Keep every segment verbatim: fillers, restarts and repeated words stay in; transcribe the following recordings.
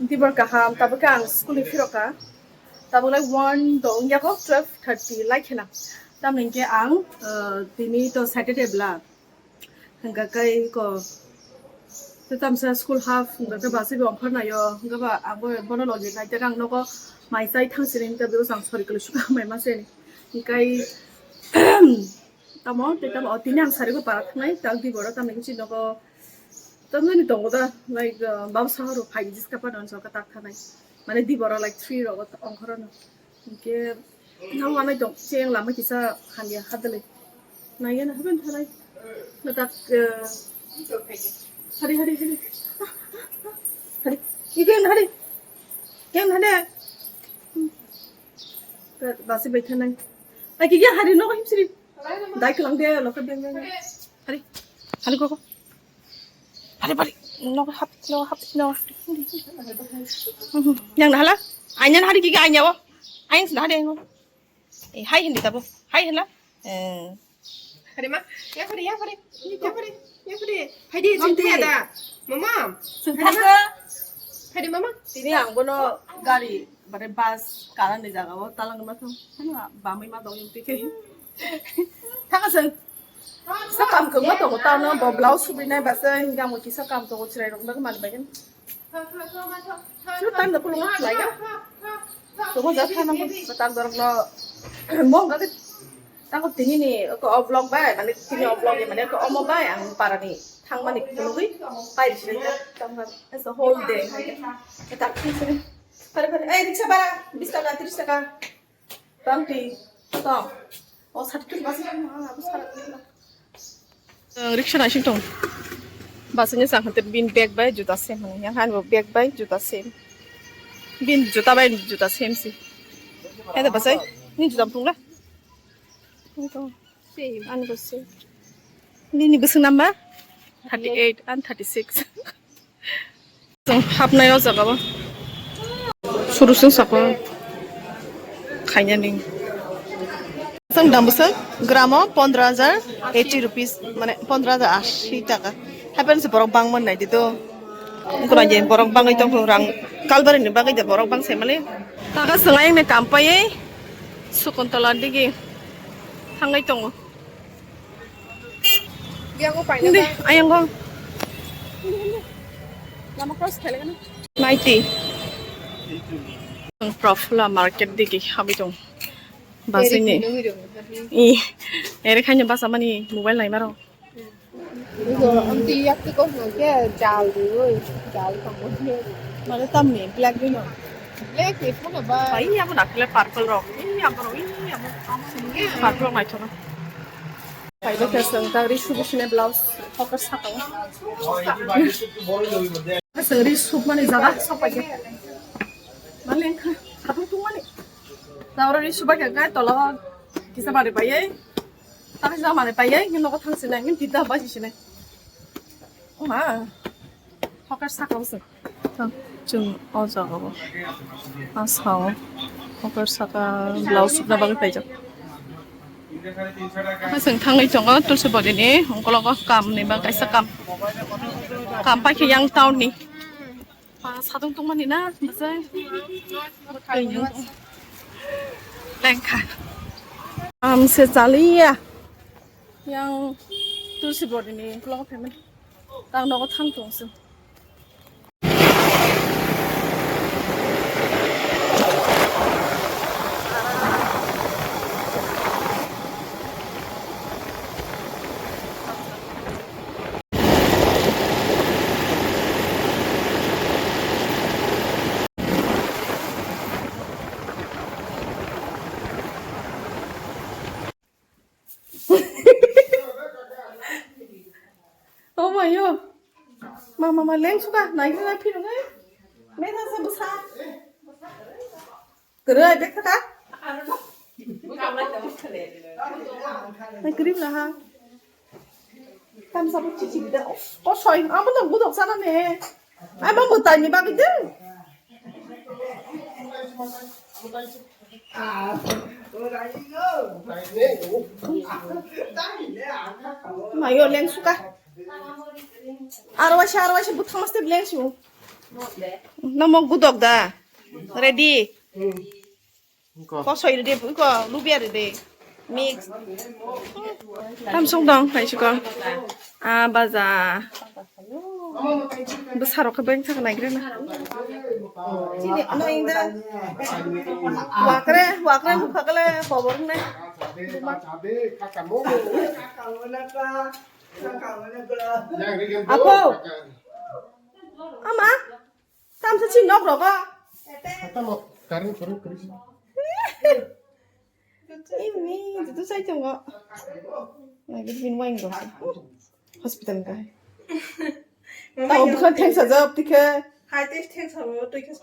Tibor kaham, tabuk khe ang school ni phirokha. Tabuk lai one do wngya kho, twelve thirty lai khena. Tamni hwnkhe ang, uh, tini to Saturday bla. Hwnkha kai ko. Te tamsa school half, hwnkha khe basi bo ongkhor nayo. Hwnkha ba ang bo bono logi nai te ang nogo mai chai thang sini hwnkha bo sang sori kolo suka mai ma sini. Hwnkha kai tamo, te tamo, o tini ang sari ko para thangnai, tak di boro tamni hwnkhe nogo. Tamni tongo da, like, uh, babo sahoro phai jiska pa non soka tak thanai. Mane di boro, like, three rogo ongkhoro no. Hwnkhe, nang wanai tong, cheng lama kisa hamya hadale. Naiya na haben thanai. Na tak, uh, hari, hari, hari. Hari. Iken hari. Ken hari. Basi bai thanai. Ai, kiki hari no him siri. Dai kelang de, lo ke beng beng. Hari. Hari koko. Hari, hari. No hap, no hap, no. Yang dah lah. Anyan hari kiki anya wo. Ayan sudah ada yang. Eh, hai hindi tabo. Hai hala. Eh. Hari ma. Ya hari, ya hari. Ya hari. Ya hari. Hai di, sini ada. Mama. Hari ma. Hari mama. Tini ang bono gari, bare bus, kalan di jaga wo, talang ma thang. Bamai ma dong yung tike. Thang asal. Sa kam kwbangma tongo, tamo bo blouse subinai basa, hingke amo kisa kam tongo, chwrairokno mani bagwi. Suru time da kulungo khlaiya. Tongo ja thana mo, tak dorokno. Mo hwnkha khe, tamo tini ni ko o vlog bai, mane tini o vlog ni mane ko omo bai, ang parani thangmani kulugwi pai risi. Tamo as a whole day. Tak sini. Pare pare, eh, riksa bara, bis taka, tris taka. Bangti, to. O sati tu basi, ah, aku sarat ni lah. Ang riksa naising tong. Basanya sang hantir bin bag bai juta sem hwnwi. Yang han bo bag bai juta sem. Bin juta bai juta sem si. Hada basai, ni juta pung lah. Ini to. Same. Ani bo same. Ini ni beseng namba? Thirty eight and thirty six. Chwng hapnai o jaga o. Suru chwng sako khainani. Chwng dam bwswk gram o pondro hajar eighty rupees, mane pondro hajar ashi taka. Happen se borok bangma nai di do. Wngkha je borok bangwi tong rang kalbari ni bagwi de borok bang se mali. Taka chwng ayang ni kam paiwi Sukuntala digi thangwi tongo. Hindi, ayang ko. Lama cross khaile kana? Naiti. Ang Prafula market digi habi tong. Basini. I, ere khanya basa mani mobile nai maro. Igo, ang tiyak ti ko na ke jal di, oi, jal tong. Mane tamni black di no. Black ni phone ba. Ai, abo na kle purple rok. Ai, abo rok, ai, abo. Purple rok naithok. Phaiba khe chwng tak ri subu sine blouse hokar saka o. Chwng ri submani jaga sok pai khe. Malen kha, sabun tungmani. Tabra ri suba khe kai tola o kisa mari pai. Tang kisa mari pai, nogo thang sine, tita bai sine. Oma. Hokar saka o chwng. Chwng o jaga o. A sao. Hokar saka blouse sukna bagwi paijak. Chwng thangwi tongo Tulsi Bodini, ungkologo kam ni ba kaisa kam. Kam paikhe yang town ni. Ba sadung tongmani na, bwsai. Lengkha. Am se chaliya. Yang Tulsi Bodini, ungkologo phaimani. Tang nogo thang tongsi. Oh my yo. Ma, ma, ma, leng suka, nai, nai, phirung, eh. Mena sa busa. Kere, bek ka? Nai, krim lah, ha. Tam sabu cici bida. Oh, soy, amo na budok sana ne. Ai, ma mutai ni bagwi de. Mayo leng suka. Arwasi, arwasi, buthang maste leng su. Namo gudok da. Ready. Kosoi rede, iko lubia rede. Mix. Tamsong dong, hai siko. Ah, baja. Besar ke beng sak nai grena. Chini, ano ingda. Wakre, wakre, mukha kale, kobor ne. Apo. Ama. Tamsa chin nok rogo. Tamo, karing, karing, karing. Ini, itu saya tengok. Nah, gitu bin wain rogo. Hospital kai. Tamo bukan thanks aja, optik hai. Hai, thanks, thanks, aja, optik hai.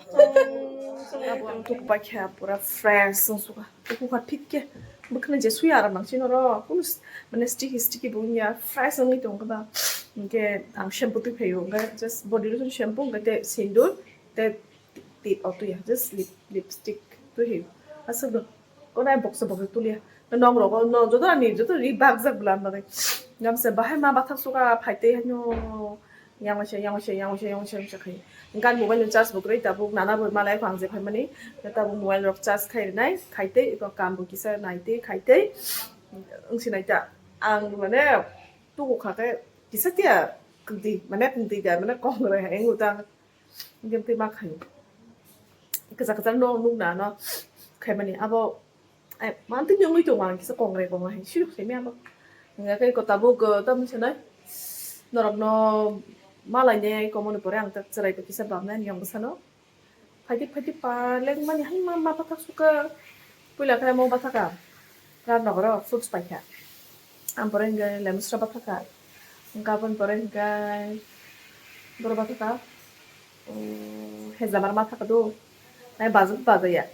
Tuk pakai pura fresh, langsung suka. Tuku kha thik khe bwkhwna je suya aram nang sino ro, kunu s-, mane sticky sticky bo wngya, fresh wngwi tongo da. Hinkhe ang shampoo twi phaio, hinkhe just body lotion shampoo, hinkhe tei sindur, tei tip o twiya, just lip, lipstick twi phaio. Aswk do, konai boksa boksa tuliya. Nong rogo, no, joto ani, joto ri bakjak bwla ang bagwi. Gamsa bahai ma bathak suka phai tei haino. Yang waisa, yang waisa, yang waisa, yang waisa, yang waisa khai. Engkan mobile ni charge bo kwrwi, tabuk nana bo malai phang je phaimani. Tabuk mobile rok charge khai rinai, khai tei, eko kam bo kisa nai tei, khai tei. Wngsi nai ta. Ang mane tuku kha khe kisa tiya kwtwi, mane kwtwi da, mane kong rai hai, wng utang. Wngkhe tei ma khai. Kwchak kwchak no nuk na no khaimani. Abo Ai, manti nyungwi tongo ang kisa kongrai kongrai hai siruk simi abo. Hingkha khe ko tabuk, uh, tamo sanai. Norokno malainai komoni pore ang tak chwrai kisa bamnai ani yang bwsano. Phaidi phaidi paleng mani hai ma ma pathak suka. Puila khe mo bathaka. Rar nogoro fruits paikha. Ang pore hingkha lemsra bathaka. Hingkha aboni pore hingkha boro bathaka. Oh, hejamar ma thaka do. Nai bazar bazar ya.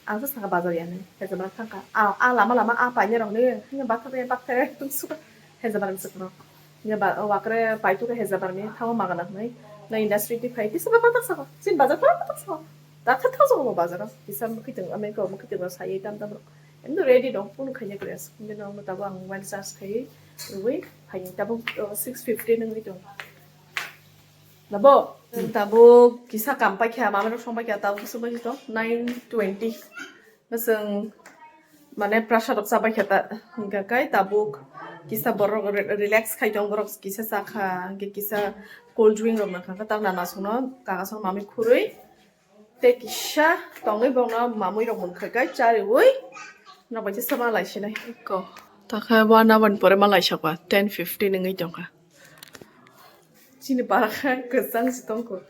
Ang sa saka bazar ya nai. Hejamar thangka. A, a lama lama a paine rok ni. Hanya bakthare bakthare tung suka. Hejamar ni suka. Nya ba, wakre pai tu hejamar ni thawa magana nai. Na industry ti phai ti saka batak saka. Sin bazar pa batak saka. Ta kha thawa saka bazar. Kisa mukhi teng ame ko mukhi teng sa ye tam tam. Endo ready dong pun khanya kres. Endo dong tabo ang one charge khai. Rui phai tabo, oh, six fifty nang itu. Labo, tabuk kisa kam paikha, mama rok song paikha, tabuk kisa bai to nine twenty. Bwswng mane prasad rok cha paikha ta, hingkha kai tabuk kisa borok re-, relax khai tong borok kisa chakha, hingkhe kisa cold drink rok nangkha, tak nana songno kaka song mami khurui. Tei kisa tongwi bono mamwi rok munkha kai chariwi. Nok bai sama lai sinai. Ko. Takhe one hour ni pore ma lai sakwa, ten fifteen wngwi tongkha. Chini para khe kwchang si tongkho.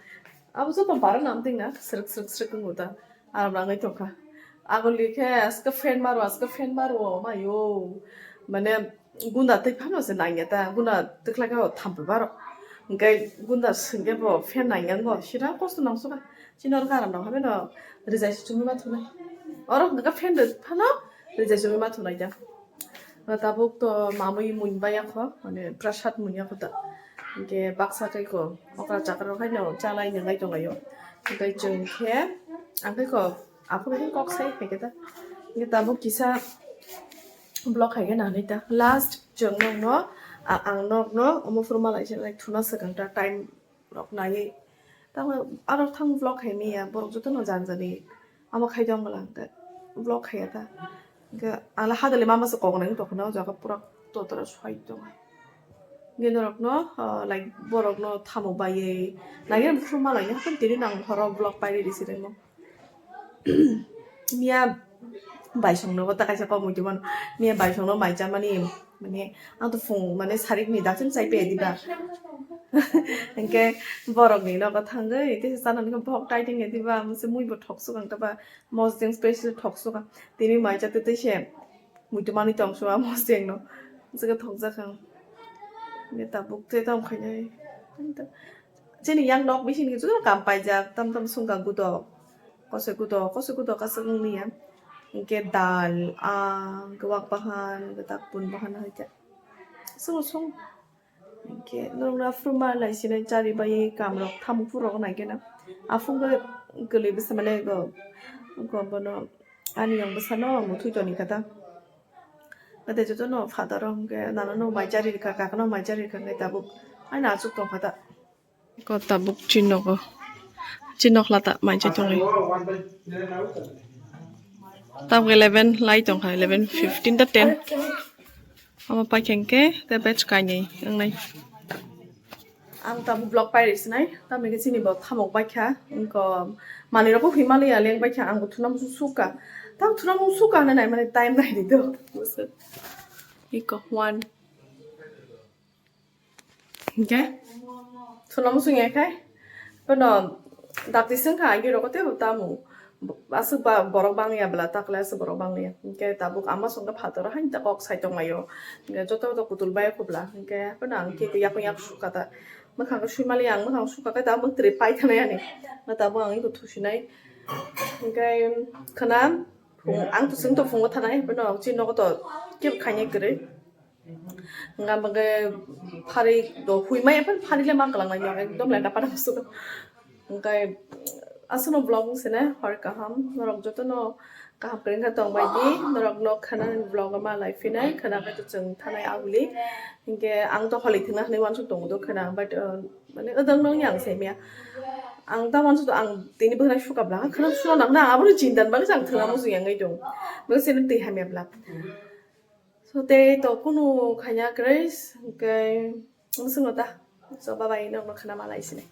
Abo joto para nam ting na srwk srwk srwk wngwi ta. Aram nangwi tongkha. Agoli khe aska fan maro, aska fan maro, mayo. Mane gunda twi phano se nangya ta, gunda twkhlai kha thampui baro. Hingkhe gunda singkhe bo fan nangya ngo, sida kosto nangsuka. Chini oro karam rok haino rijai se chumui ma thunai. Oro hingkhe fan rok phano rijai chumui ma thunai ta. Tabuk to mamui mui baya kho, mane prasad mui ya kho ta. Hingkhe baksa khe ko okra chakra rok haino chalai nwngai tonglaio. Hingkhe chwng khe ang khe ko aphuru khe kok sai khaikhe ta. Hingkhe tabuk kisa vlog khaikhe nanai ta. Last chwng nokno, a-, ang nokno omo phuru malai se nai thuna swkang ta time rok naiwi. Tamo aro thang vlog khai manya, borok jotono jan jani. Amo khai tong bwla hwnkhe vlog khaiya ta. Hwnkhe ang le hadali mama se kok nai wng tongkha na o jaga pura totra soi tongo. Hwnkhe norokno, ah, like borokno tamo baiwi naiwi phuru malai haphang tini nang horo vlog pai ridi se rwngmo. Miya baisongno bo ta kaisa kok muitu mano. Miya baisongno mai chamani, mane, ang to phung, mane, sarik ni dakshin chai pe diba. Hingke borok ni nogo thangwi, tei chanani khe bohok tai tongya diba, mui bo thok sukang ta ba, mosdeng special thok sukang. Tini mai cha tei se muitu mani tong sua mosdeng no. Jaga thok jakang. Neta buk te tong khainai. Chini yang nok bising ni jotono kam paijak, tam tam sungkang gudo. Kosoi gudo, kosoi gudo kasuk wngya. Hingke dal, ah, gwak bahan, gata pun bahan hai khe. Sung sung. Hingke norok na phuru ma lai sinai chari bai kam rok tamo phuru rok nai khe na. Aphung khe kwlwi bwsa mane go, go bono ani yang bwsa no muthwi toni kha ta. Nate jotono father rok hingke nana no mai chari rikha, kaka no mai chari rikha hingke tabuk aina achuk tong kha ta. Ko tabuk chini nogo. Chini nokla ta mai chai tongo. Tabuk eleven lai tongkha, eleven fifteen ta ten. Omo paikha hwnkhe te batch kainwi wngnai. Ang tabuk vlog pairi sinai, tamni hwnkhe chini bo thamuk baikha, wngkha manwi rokbo himaliya leng baikha, ang bo thunam sukha. Tabuk thunam sukha hinwi nai mani time naidi do. Iko one. Hingke, sono musung ya khai, pono dakti sengkha, agi roko tebo tamu, aswk ba borok bang ya bla, takle aswk borok bang ya, hingke tabuk ama songkha phataro hain ta kok sai tonglaio, hingke joto joto kutul bai khobla, hingke pono ang khe yakung yak sukha ta, mwkhang sui mali ang mwkhang sukha khe tabuk twi pai thana yani, na tabuk ang iko thusinai, hingke khana, phung, ang to sung to phungo thanai, pono chini nogo to kebo khainai kwrwi. Hingke phari do hui maya phari le ma kwlangnai no ekdom lenda pada musugo. Hingke aswkno vlog wng sene hor kaham, norok jotono kaham kwrwngkha tongbai di, norok no khana vlog ma lai phinai, khana bai to chwng thanai aguli. Hingke ang to holi thwngna hinwi uansuk tongo do khana, but, uh, mane odang no yang se mia. Ang ta uansuk ang tini bwkhwnai sukabla, khana suna nang na, abono chintan bagwi ang thwngna muchung yang ngai tong. Bagwi sene twi hamya bla. So, tei to kunu khaina kwrwi, hwnkhe, mwswkno ta. So, bye bye, nokno khna malai sini.